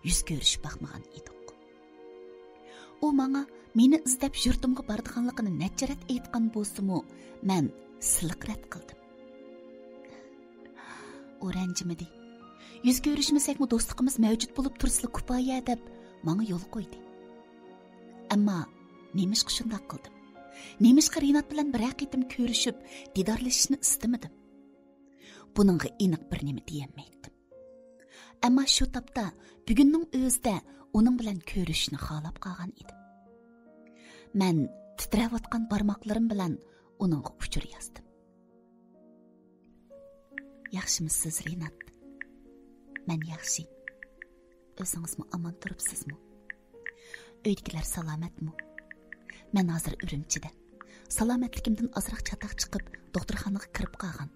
يۈز كۆرۈشۈپ باقمىغان ئىدۇق. ئۇ ماڭا مېنى ئىزدەپ يۇرتۇمغا بارىدىغانلىقىنى نەچچە رەت ئېيتقان بولسىمۇ، مەن سىلىق رەت قىلدىم. ئۇ رەنجىمىدى. يۈز كۆرۈشمىسەكمۇ دوستلۇقىمىز مەۋجۇت بولۇپ تۇرسىلا كۇپايە دەپ ماڭا يول قويدى. ئەمما نېمىشقا شۇنداق قىلدىم؟ نېمىشقا رىنات بىلەن بىرەر قېتىم كۆرۈشۈپ دىدارلىشىشنى ئىستىمىدىم؟ بۇنىڭغا ئېنىق بىر نېمە دېيەلمەيتتىم. ئەمما شۇ تاپتا بۈگۈننىڭ ئۆزىدە ئۇنىڭ بىلەن كۆرۈشۈشنى خالاپ قالغان ئىدىم. مەن تىترەۋاتقان بارماقلىرىم بىلەن ئۇنىڭغا ئۇچۇر يازدىم. ياخشىمۇسىز، رىنات؟ مەن ياخشى. ئۆزىڭىزمۇ ئامان تۇرۇپسىزمۇ؟ ئۆيدىكىلەر سالامەتمۇ؟ مەن ھازىر ئۈرۈمچىدە. سالامەتلىكىمدىن ئازراق چاتاق چىقىپ، دوختۇرخانىغا كىرىپ قالغان.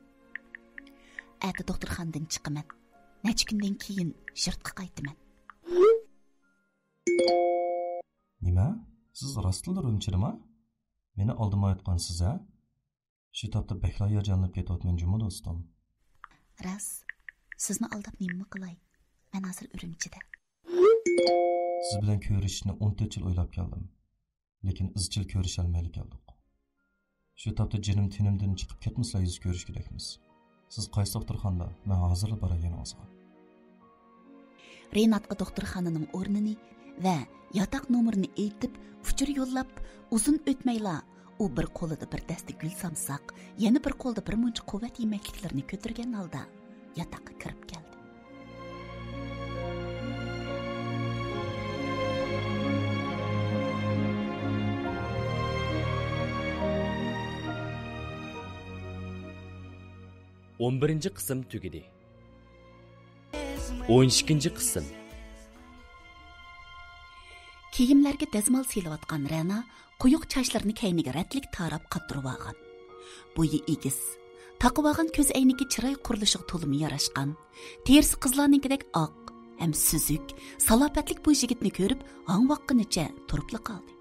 ئەتە دوختۇرخانىدىن چىقىمەن. نەچچە كۈندىن كېيىن يۇرتقا قايتىمەن. نېمە؟ سىز راستلا ئۈرۈمچىدىما؟ مېنى ئالدىمايۋاتقانسىز ھە؟ شۇ تاپتا بەكلا ھاياجانلىنىپ كېتىۋاتىمەن جۇمۇ دوستۇم. راست. سىزنى ئالداپ نېمىمۇ قىلاي؟ مەن ھازىر ئۈرۈمچىدە. سىز بىلەن كۆرۈشۈشنى ئون تۆت يىل ئويلاپ كەلدىم. لېكىن ئىزچىل كۆرۈشەلمەيلا كەلدۇق. شۇ تاپتا جېنىم تېنىمدىن چىقىپ كەتمىسىلا يۈز كۆرۈشكۈدەكمىز. سىز قايسى دوختۇرخانىدا؟ مەن ھازىرلا باراي يېنىڭىزغا. رىناتقا دوختۇرخانىنىڭ ئورنىنى ۋە ياتاق نومۇرىنى ئېيتىپ، ئۇچۇر يوللاپ، ئۇزۇن ئۆتمەيلا ئۇ بىر قولىدا بىر دەستە گۈل سامساق، يەنە بىر قولىدا بىر مۇنچە قۇۋۋەت يېمەكلىكلىرىنى كۆتۈرگەن ھالدا ياتاققا كىرىپ كەلدى. ئون بىرىنچى قىسىم تۈگىدى. ئون ئىككىنچى قىسىم. كىيىملەرگە دەزمال سېلىۋاتقان رەنا قويۇق چاچلىرىنى كەينىگە رەتلىك تاراپ قاتتۇرۇۋالغان. بويى ئېگىز، تاقىۋالغان كۆز ئەينىكى چىراي قۇرۇلۇشىغا تولىمۇ ياراشقان. تېرىسى قىزلارنىڭكىدەك ئاق ھەم سۈزۈك، سالاپەتلىك بۇ يىگىتنى كۆرۈپ ھاڭۋاققىنىچە تۇرۇپلا قالدى.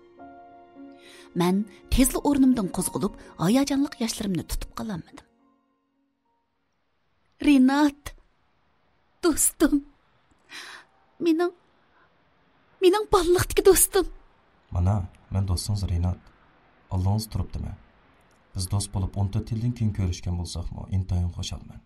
مەن تېزلا ئورنۇمدىن قوزغىلىپ، ھاياجانلىق ياشلىرىمنى تۇتۇپ قالالمىدىم. رىنات، دوستۇم. مېنىڭ، مېنىڭ بالىلىقتىكى دوستۇم. مانا، مەن دوستىڭىز رىنات. ئالدىڭىزدا تۇرۇپتىمەن. بىز دوست بولۇپ ئون تۆت يىلدىن كېيىن كۆرۈشكەن بولساقمۇ، ئىنتايىن خۇشالمەن.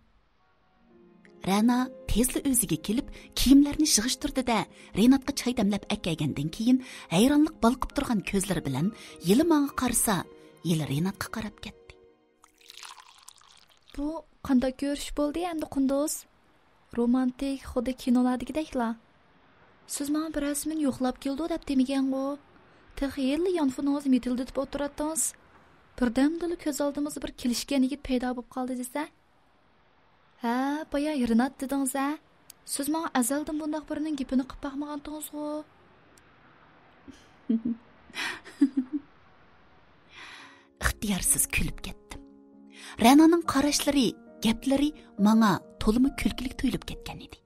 رەنا تېزلا ئۆزىگە كېلىپ، كىيىملەرنى يىغىشتۇردى-دە، رىناتقا چاي دەملەپ ئەكەلگەندىن كېيىن، ھەيرانلىق بالقىپ تۇرغان كۆزلىرى بىلەن يىلى ماڭا قارىسا، يىلى رىناتقا قاراپ كەتتى. بۇ قانداق كۆرۈشۈش بولدى ئەمدى، قۇندۇز؟ رومانتىك، خۇددى كىنولاردىكىدەكلا. سىز ماڭا بىر رەسىمىنى يوقلاپ كېلىدۇ دەپ دېمىگەنغۇ؟ تېخى ھېلىلا يانفونىڭىزنى مىتىلدىتىپ ئولتۇراتتىڭىز. بىردەمدىلا كۆز ئالدىمىزدا بىر كېلىشكەن يىگىت پەيدا بولۇپ قالدى دېسە. ھە، بايا رىنات دېدىڭىز ھە؟ سىز ماڭا ئەزەلدىن بۇنداق بىرىنىڭ گېپىنى قىپ باقمىغانتىڭىزغۇ؟ ئىختىيارسىز كۈلۈپ كەتتىم. رەنانىڭ قاراشلىرى، گەپلىرى ماڭا تولىمۇ كۈلكىلىك تۇيۇلۇپ كەتكەن ئىدى.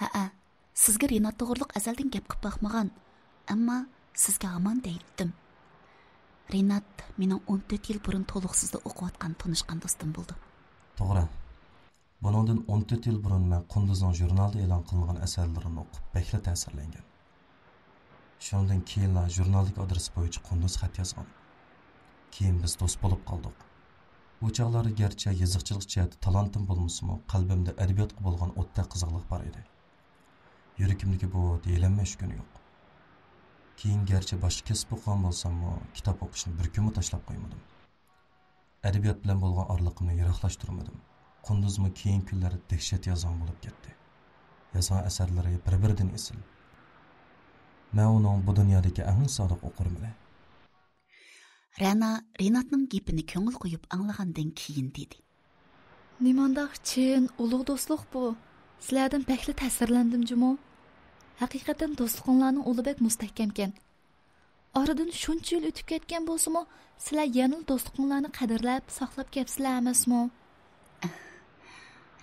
ھەئە، سىزگە رىنات توغرۇلۇق ئەزەلدىن گەپ قىلىپ باقمىغان، ئەمما سىزگە ھامان دەيتتىم. رىنات مېنىڭ ئون تۆت يىل بۇرۇن تولۇقسىزدا ئوقۇۋاتقان تونۇشقان دوستۇم بولىدۇ. توغرا. بۇنىڭدىن ئون تۆت يىل بۇرۇن مەن قۇندۇزنىڭ ژۇرنالدا ئېلان قىلىنغان ئەسەرلىرىنى ئوقۇپ بەكلا تەسىرلەنگەن. شۇنىڭدىن كېيىنلا ژۇرنالدىكى ئادرېس بويىچە قۇندۇز خەت يازغان. كېيىن بىز دوست بولۇپ قالدۇق. ئۇ چاغلاردا گەرچە يېزىقچىلىق جەھەتتە تالانتىم بولمىسىمۇ، قەلبىمدە ئەدەبىياتقا بولغان ئوتتەك قىزغىنلىق بار ئىدى. يۈرىكىمدىكى بۇ ئوت يېلەنمەي ئۆچكىنى يوق. كېيىن گەرچە باشقا كەسىپ ئوقۇغان بولساممۇ، كىتاب ئوقۇشنى بىر كۈنمۇ تاشلاپ قويمىدىم. ئەدەبىيات بىلەن بولغان ئارىلىقىمنى يىراقلاشتۇرمىدىم. قۇندۇزمۇ كېيىنكى كۈنلەردە دەھشەت يازغان بولۇپ كەتتى. يازغان ئەسەرلىرى بىر-بىرىدىن ئېسىل. مەن ئۇنىڭ بۇ دۇنيادىكى ئەڭ سادىق ئوقۇرمىنى. رەنا رىناتنىڭ گېپىنى كۆڭۈل قويۇپ ئاڭلىغاندىن كېيىن دېدى. نېمانداق چىن، ئۇلۇغ دوستلۇق بۇ. سىلەردىن بەكلا تەسىرلەندىم جۇمۇ. ھەقىقەتەن دوستلۇقۇڭلارنىڭ ئۇلى بەك مۇستەھكەمكەن. ئارىدىن شۇنچە يىل ئۆتۈپ كەتكەن بولسىمۇ، سىلەر يەنىلا دوستلۇقۇڭلارنى قەدىرلەپ، ساقلاپ كەپسىلەر ئەمەسمۇ؟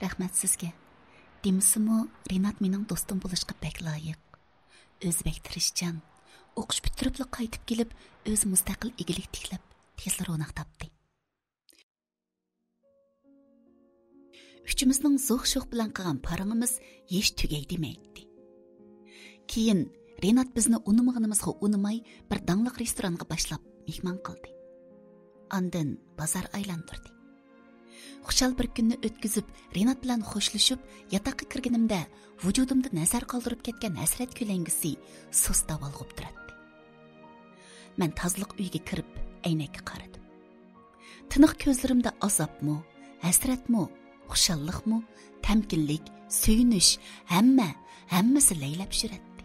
رەھمەت سىزگە. دېمىسىمۇ، رىنات مېنىڭ دوستۇم بولۇشقا بەك لايىق. ئۆزى بەك تىرىشچان. ئوقۇش پۈتتۈرۈپلا قايتىپ كېلىپ، ئۆزى مۇستەقىل ئىگىلىك تىكلەپ، تېزلا روناق تاپتى. ئۈچىمىزنىڭ زوق-شوق بىلەن قىلغان پارىڭىمىز ھېچ تۈگەي دېمەيتتى. كېيىن رىنات بىزنى ئۇنىمىغىنىمىزغا ئۇنىماي، بىر داڭلىق رېستورانغا باشلاپ مېھمان قىلدى. ئاندىن بازار ئايلاندۇردى. خۇشال بىر كۈننى ئۆتكۈزۈپ، رىنات بىلەن خوشلىشىپ، ياتاققا كىرگىنىمدە ۋۇجۇدۇمدا نەزەر قالدۇرۇپ كەتكەن ھەسرەت كۆلەڭگىسى سۇس داۋالغۇپ تۇراتتى. مەن تازىلىق ئۆيىگە كىرىپ، ئەينەككە قارىدىم. تىنىق كۆزلىرىمدە ئازابمۇ، ھەسرەتمۇ، خۇشاللىقمۇ، تەمكىنلىك، سۆيۈنۈش، ھەممە، ھەممىسى لەيلەپ يۈرەتتى.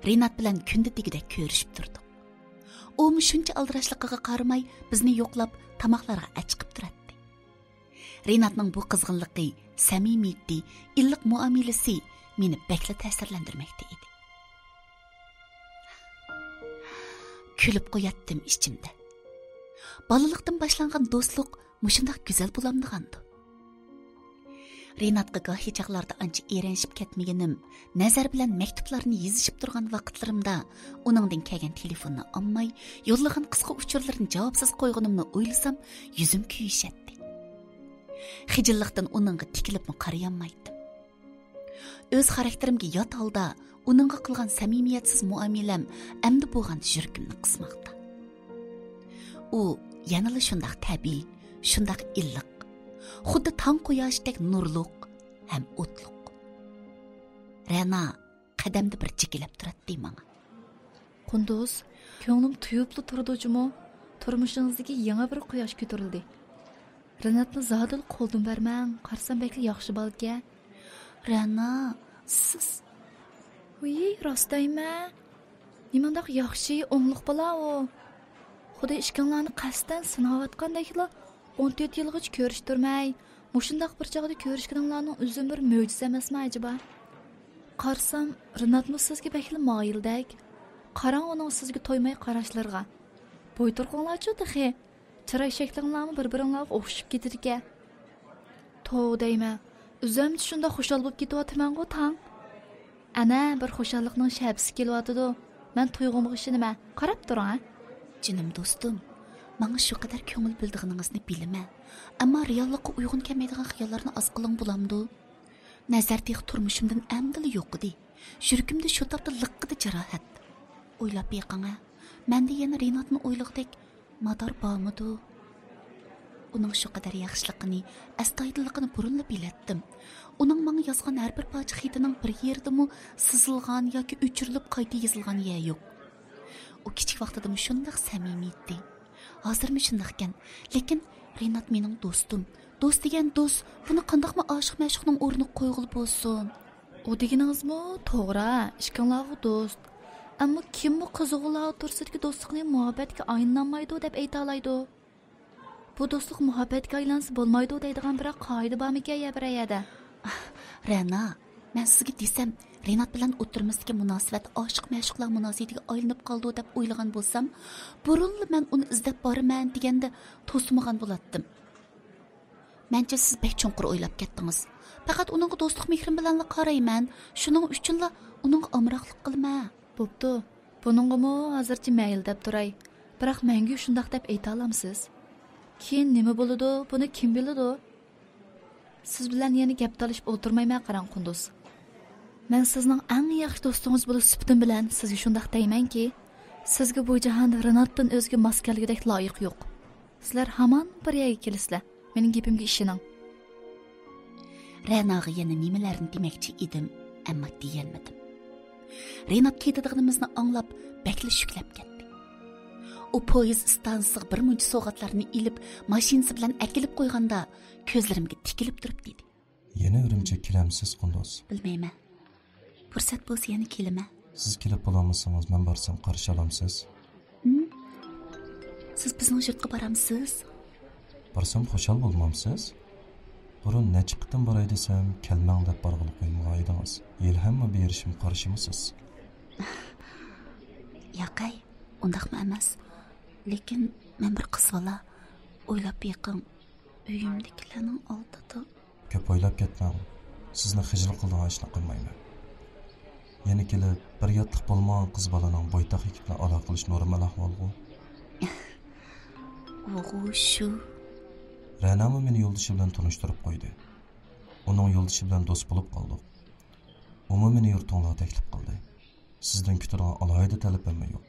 رىنات بىلەن كۈندە دېگۈدەك كۆرۈشۈپ تۇردۇق. ئۇمۇ شۇنچە ئالدىراشلىقىغا قارىماي، بىزنى يوقلاپ، تاماقلارغا ئەچىقىپ تۇراتتى. رىناتنىڭ بۇ قىزغىنلىقى، سەمىمىيىتى، ئىللىق مۇئامىلىسى مېنى بەكلا تەسىرلەندۈرمەكتە ئىدى. كۈلۈپ قوياتتىم ئىچىمدە. بالىلىقتىن باشلانغان دوستلۇق مۇشۇنداق گۈزەل بولامدىغاندۇ؟ رىناتقا گاھى چاغلاردا ئانچە ئېرەنشىپ كەتمىگىنىم، نەزەر بىلەن مەكتۇپلارنى يېزىشىپ تۇرغان ۋاقىتلىرىمدا ئۇنىڭدىن كەلگەن تېلېفوننى ئالماي، يوللىغان قىسقا ئۇچۇرلىرىنى جاۋابسىز قويغىنىمنى ئويلىسام، يۈزۈم كۆيۈشەتتى. خىجىللىقتىن ئۇنىڭغا تىكىلىپمۇ قارىيالمايتتىم. ئۆز خاراكتېرىمگە يات ھالدا ئۇنىڭغا قىلغان سەمىمىيەتسىز مۇئامىلەم ئەمدى بولغاندا يۈرىكىمنى قىسماقتا. ئۇ يەنىلا شۇنداق تەبىئىي، شۇنداق ئىللىق، خۇددى تاڭ قۇياشىدەك نۇرلۇق ھەم ئوتلۇق. رەنا قەدەمدە بىر جېكىلەپ تۇراتتى ماڭا. قۇندۇز، كۆڭلۈم تۇيۇپلا تۇرىدۇ جۇمۇ، تۇرمۇشىڭىزدىكى يېڭى بىر قۇياش كۆتۈرۈلدى. رىناتنى زادىلا قولدىن بەرمەڭ، قارىسام بەكلا ياخشى بالىكەن. رەنا، سىز. ۋىي، راست دەيمەن. نېمانداق ياخشى، ئوڭلۇق بالا ئۇ. خۇددى ئىككىڭلارنى قەستەن سىناۋاتقاندەكلا، ئون تۆت يىلغىچە كۆرۈشتۈرمەي، مۇشۇنداق بىر چاغدا كۆرۈشكىنىڭلارنىڭ ئۆزىمۇ بىر مۆجىزە ئەمەسمۇ ئەجەبا؟ قارىسام، رىناتمۇ سىزگە بەكلا مايىلدەك. قاراڭ ئۇنىڭ سىزگە تويماي قاراشلىرىغا. بوي تۇرقۇڭلارچۇ تېخى؟ چىراي شەكلىڭلارمۇ بىر-بىرىڭلارغا ئوخشىشىپ كېتىدىكەن. توۋا دەيمەن، ئۆزۈمچە شۇنداق خۇشال بولۇپ كېتىۋاتىمەنغۇ تاڭ. ئەنە بىر خۇشاللىقنىڭ شەپىسى كېلىۋاتىدۇ. مەن تۇيغۇمغا ئىشىنىمەن. قاراپ تۇرۇڭ ھە. جېنىم دوستۇم، ماڭا شۇ قەدەر كۆڭۈل بۆلىدىغىنىڭىزنى بىلىمەن. ئەمما رېئاللىققا ئۇيغۇن كەلمەيدىغان خىياللارنى ئاز قىلىڭ بولامدۇ؟ نەزەر تېخى تۇرمۇشۇمدىن ئەمدىلا يوقىدى. يۈرىكىمدە شۇ تاپتا لىققىدە جاراھەت. ئويلاپ بېقىڭە، مەندە يەنە رىناتنى ئويلىغۇدەك مادار بارمىدۇ؟ ئۇنىڭ شۇ قەدەر ياخشىلىقىنى، ئەستايىدىللىقىنى بۇرۇنلا بىلەتتىم. ئۇنىڭ ماڭا يازغان ھەر بىر پارچە خېتىنىڭ بىر يېرىدىمۇ سىزىلغان ياكى ئۆچۈرۈلۈپ قايتا يېزىلغان يەر يوق. ئۇ كىچىك ۋاقتىدىمۇ شۇنداق سەمىمىي ئىدى. ھازىرمۇ شۇنداقكەن. لېكىن رىنات مېنىڭ دوستۇم. دوست دېگەن دوست، بۇنى قانداقمۇ ئاشىق-مەشۇقنىڭ ئورنىغا قويغىلى بولسۇن؟ ئۇ دېگىنىڭىزمۇ توغرا، ئىككىڭلارغۇ دوست. ئەمما كىممۇ قىزغۇنلار ئوتتۇرىسىدىكى دوستلۇقنى مۇھەببەتكە ئايلىنالمايدۇ دەپ ئېيتالايدۇ؟ بۇ دوستلۇق مۇھەببەتكە ئايلانسا بولمايدۇ دەيدىغان بىرەر قائىدە بارمىكەن يا بىرەر يەردە؟ رەنا، مەن سىزگە دېسەم، رىنات بىلەن ئوتتۇرىمىزدىكى مۇناسىۋەت ئاشىق-مەشۇقلار مۇناسىۋىتىگە ئايلىنىپ قالىدۇ دەپ ئويلىغان بولسام، بۇرۇنلا مەن ئۇنى ئىزدەپ بارىمەن دېگەندە توسمىغان بولاتتىم. مەنچە سىز بەك چوڭقۇر ئويلاپ كەتتىڭىز. پەقەت ئۇنىڭغا دوستلۇق مېھرىم بىلەنلا قارايمەن. شۇنىڭ ئۈچۈنلا ئۇنىڭغا ئامراقلىق قىلىمەن. بوپتۇ. بۇنىڭغىمۇ ھازىرچە مەيلى دەپ تۇراي. بىراق مەڭگۈ شۇنداق دەپ ئېيتالامسىز؟ كېيىن نېمە بولىدۇ، بۇنى كىم بىلىدۇ؟ سىز بىلەن يەنە گەپ تالىشىپ ئولتۇرمايمەن قاراڭ، قۇندۇز. مەن سىزنىڭ ئەڭ ياخشى دوستىڭىز بولۇش سۈپىتىم بىلەن سىزگە شۇنداق دەيمەنكى، سىزگە بۇ جاھاندا رىناتتىن ئۆزگە ماس كەلگۈدەك لايىق يوق. سىلەر ھامان بىر يەرگە كېلىسىلەر. مېنىڭ گېپىمگە ئىشىنىڭ. رەناغا يەنە نېمىلەرنى دېمەكچى ئىدىم، ئەمما دېيەلمىدىم. رىنات كېتىدىغىنىمىزنى ئاڭلاپ، بەكلا شۈكلەپ كەتتى. ئۇ پويىز ئىستانسىسىغا بىر مۇنچە سوۋغاتلارنى ئېلىپ، ماشىنىسى بىلەن ئەكېلىپ قويغاندا، كۆزلىرىمگە تىكىلىپ تۇرۇپ دېدى. يەنە ئۈرۈمچىگە كېلەمسىز، قۇندۇز؟ بىلمەيمەن. پۇرسەت بولسا يەنە كېلىمەن. سىز كېلىپ بولالمىسىڭىز، مەن بارسام قارشى ئالامسىز؟ ھىم؟ سىز بىزنىڭ يۇرتقا بارامسىز؟ بارسام خۇشال بولمامسىز؟ بۇرۇن نەچچە قېتىم باراي دېسەم، كەلمەڭ دەپ بارغىلى قويمىغان ئىدىڭىز. ھېلىھەممۇ بېرىشىم قارشىمۇسىز؟ ياقەي، ئۇنداقمۇ ئەمەس. لېكىن مەن بىر قىز بالا. ئويلاپ بېقىڭ، ئۆيۈمدىكىلەرنىڭ ئالدىدا. كۆپ ئويلاپ كەتمەڭ. سىزنى خىجىل قىلىدىغان ئىشنى قىلمايمەن. يەنە كېلىپ، بىر ياتلىق بولمىغان قىز بالىنىڭ بويتاق يىگىت بىلەن ئالاقىلىشىشى نورمال ئەھۋالغۇ. ئۇغۇ شۇ. رەنامۇ مېنى يولدىشى بىلەن تونۇشتۇرۇپ قويدى. ئۇنىڭ يولدىشى بىلەن دوست بولۇپ قالدۇق. ئۇمۇ مېنى يۇرتۇڭلارغا تەكلىپ قىلدى. سىزدىن كۈتىدىغان ئالاھىدە تەلىپىممۇ يوق.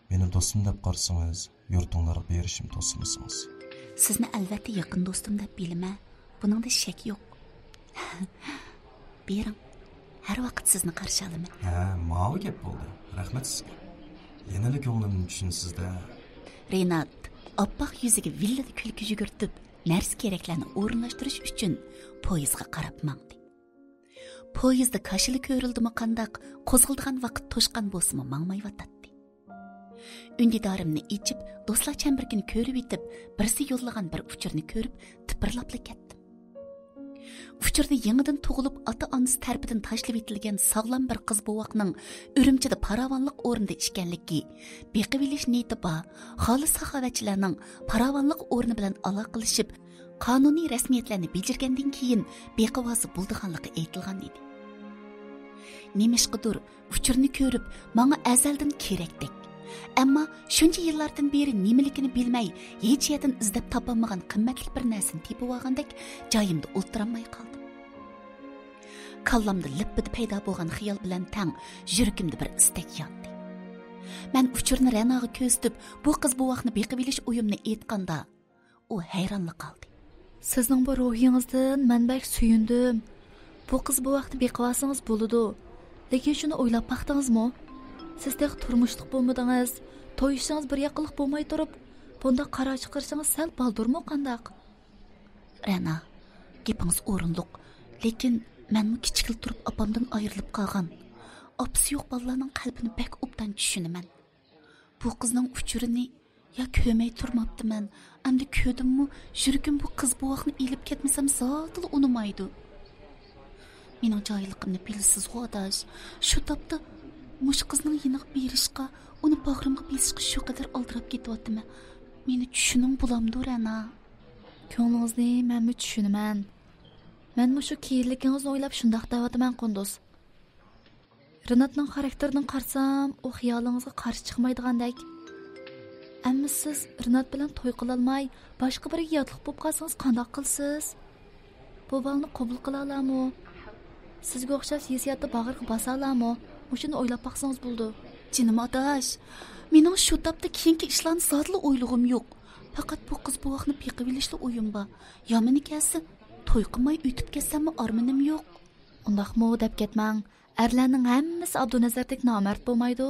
مېنى دوستۇم دەپ قارىسىڭىز، يۇرتۇڭلارغا بېرىشىمنى توسمىسىڭىز. سىزنى ئەلۋەتتە يېقىن دوستۇم دەپ بىلىمەن. بۇنىڭدا شەك يوق. بېرىڭ. ھەر ۋاقىت سىزنى قارشى ئالىمەن. ھە، ماۋۇ گەپ بولدى. رەھمەت سىزگە. يەنىلا كۆڭلۈمنى چۈشىنىسىز-دە. رىنات ئاپئاق يۈزىگە ۋىللىدە كۈلكە يۈگۈرتۈپ، نەرسە-كېرەكلەرنى ئورۇنلاشتۇرۇش ئۈچۈن پويىزغا قاراپ ماڭدى. پويىزدا كاشىلا كۆرۈلدىمۇ قانداق، قوزغىلىدىغان ۋاقىت توشقان بولسىمۇ ماڭمايۋاتاتتى. ئۈندىدارىمنى ئېچىپ، دوستلار چەمبىرىكىنى كۆرۈۋېتىپ، بىرسى يوللىغان بىر ئۇچۇرنى كۆرۈپ، تىپىرلاپلا كەتتىم. ئۇچۇردا يېڭىدىن تۇغۇلۇپ، ئاتا-ئانىسى تەرىپىدىن تاشلىۋېتىلگەن ساغلام بىر قىز بوۋاقنىڭ ئۈرۈمچىدە پاراۋانلىق ئورنىدا ئىكەنلىكى، بېقىۋېلىش نىيىتى بار خالىس ساخاۋەتچىلەرنىڭ پاراۋانلىق ئورنى بىلەن ئالاقىلىشىپ، قانۇنىي رەسمىيەتلەرنى بېجىرگەندىن كېيىن بېقىۋالسا بولىدىغانلىقى ئېيتىلغان ئىدى. نېمىشقىدۇر، ئۇچۇرنى كۆرۈپ، ماڭا ئەزەلدىن كېرەكتەك، ئەمما شۇنچە يىللاردىن بېرى نېمىلىكىنى بىلمەي، ھېچ يەردىن ئىزدەپ تاپالمىغان قىممەتلىك بىر نەرسىنى تېپىۋالغاندەك، جايىمدا ئولتۇرالماي قالدىم. كاللامدا لىپپىدە پەيدا بولغان خىيال بىلەن تەڭ يۈرىكىمدە بىر ئىستەك ياندى. مەن ئۇچۇرنى رەناغا كۆرسىتىپ، بۇ قىز بوۋاقنى بېقىۋېلىش ئويۇمنى ئېيتقاندا، ئۇ ھەيرانلا قالدى. سىزنىڭ بۇ روھىڭىزدىن مەن بەك سۆيۈندۈم. بۇ قىز بوۋاقنى بېقىۋالسىڭىز بولىدۇ. لېكىن شۇنى ئويلاپ باقتىڭىزمۇ؟ سىز تېخى تۇرمۇشلۇق بولمىدىڭىز. توي ئىشىڭىز بىر ياقلىق بولماي تۇرۇپ، بۇنداق قارار چىقىرىشىڭىز سەل بالدۇرمۇ قانداق؟ رەنا، گېپىڭىز ئورۇنلۇق. لېكىن مەنمۇ كىچىكلا تۇرۇپ ئاپامدىن ئايرىلىپ قالغان. ئاپىسى يوق بالىلارنىڭ قەلبىنى بەك ئوبدان چۈشىنىمەن. بۇ قىزنىڭ ئۇچۇرىنى يا كۆرمەي تۇرماپتىمەن، ئەمدى كۆردۈممۇ، يۈرىكىم بۇ قىز بوۋاقنى ئېلىپ كەتمىسەم زادىلا ئۇنىمايدۇ. مېنىڭ جاھىللىقىمنى بىلىسىزغۇ، ئاداش. شۇ تاپتا مۇشۇ قىزنىڭ يېنىغا بېرىشقا، ئۇنى باغرىمغا بېسىشقا شۇ قەدەر ئالدىراپ كېتىۋاتىمەن. مېنى چۈشىنىڭ بولامدۇ، رەنا؟ كۆڭلىڭىزنى مەنمۇ چۈشىنىمەن. مەنمۇ شۇ كېيىنلىكىڭىزنى ئويلاپ شۇنداق دەۋاتىمەن، قۇندۇز. رىناتنىڭ خاراكتېرىدىن قارىسام، ئۇ خىيالىڭىزغا قارشى چىقمايدىغاندەك. ئەمما سىز رىنات بىلەن توي قىلالماي، باشقا بىرىگە ياتلىق بولۇپ قالسىڭىز قانداق قىلىسىز؟ بۇ بالىنى قوبۇل قىلالارمۇ؟ سىزگە ئوخشاش ھېسسىياتنى باغرىغا باسالارمۇ؟ مۇشۇنى ئويلاپ باقسىڭىز بولىدۇ. جېنىم ئاداش، مېنىڭ شۇ تاپتا كېيىنكى ئىشلارنى زادىلا ئويلىغۇم يوق. پەقەت بۇ قىز بوۋاقنى بېقىۋېلىشلا ئويۇم بار. يامىنى كەلسە، توي قىلماي ئۆتۈپ كەتسەممۇ ئارمىنىم يوق. ئۇنداقمۇ دەپ كەتمەڭ. ئەرلەرنىڭ ھەممىسى ئابدۇنەزەردەك نامەرد بولمايدۇ.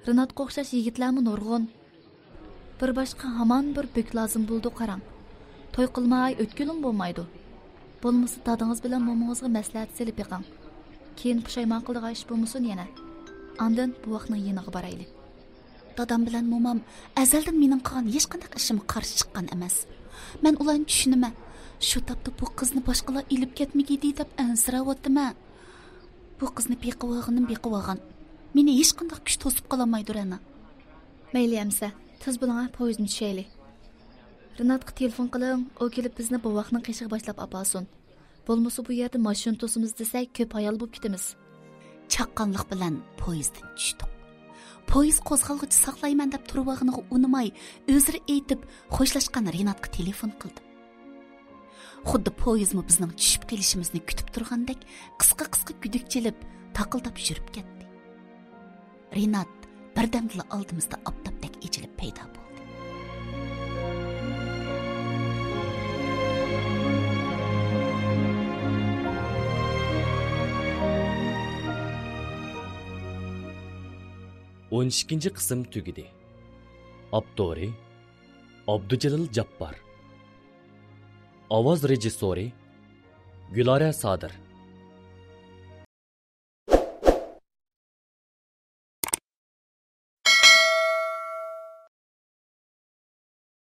رىناتقا ئوخشاش يىگىتلەرمۇ نۇرغۇن. بىر باشقا ھامان بىر بۆك لازىم بولىدۇ، قاراڭ. توي قىلماي ئۆتكىلىمۇ بولمايدۇ. بولمىسا دادىڭىز بىلەن مومىڭىزغا مەسلىھەت سېلىپ بېقىڭ. كېيىن پۇشايمان قىلىدىغان ئىش بولمىسۇن يەنە. ئاندىن بوۋاقنىڭ يېنىغا بارايلى. دادام بىلەن مومام ئەزەلدىن مېنىڭ قىلغان ھېچقانداق ئىشىمغا قارشى چىققان ئەمەس. مەن ئۇلارنى چۈشىنىمەن. شۇ تاپتا بۇ قىزنى باشقىلار ئېلىپ كەتمىگىدى دەپ ئەنسىرەۋاتىمەن. بۇ قىزنى بېقىۋالغىنىم بېقىۋالغان. مېنى ھېچقانداق كۈچ توسۇپ قالالمايدۇ، رەنا. مەيلى ئەمىسە، تېز بولۇڭا، پويىزدىن چۈشەيلى. رىناتقا تېلېفون قىلىڭ، ئۇ كېلىپ بىزنى بوۋاقنىڭ قېشىغا باشلاپ ئاپارسۇن. بولمىسا بۇ يەردە ماشىنا توسىمىز دېسە، كۆپ ھايال بولۇپ كېتىمىز. چاققانلىق بىلەن پويىزدىن چۈشتۇق. پويىز قوزغالغۇچە ساقلايمەن دەپ تۇرۇۋالغىنىغا ئۇنىماي، ئۆزرە ئېيتىپ خوشلاشقان رىناتقا تېلېفون قىلدىم. خۇددى پويىزمۇ بىزنىڭ چۈشۈپ قېلىشىمىزنى كۈتۈپ تۇرغاندەك، قىسقا-قىسقا گۈدۈك چېلىپ، تاقىلداپ يۈرۈپ كەتتى. رىنات بىردەمدىلا ئالدىمىزدا ئاپتاپتەك ئېچىلىپ پەيدا بولدى. ئون ئىككىنچى قىسىم تۈگىدى. ئاپتورى: ئابدۇجېلىل جاپپار. ئاۋاز رېژىسسورى: گۈلارە سادىر.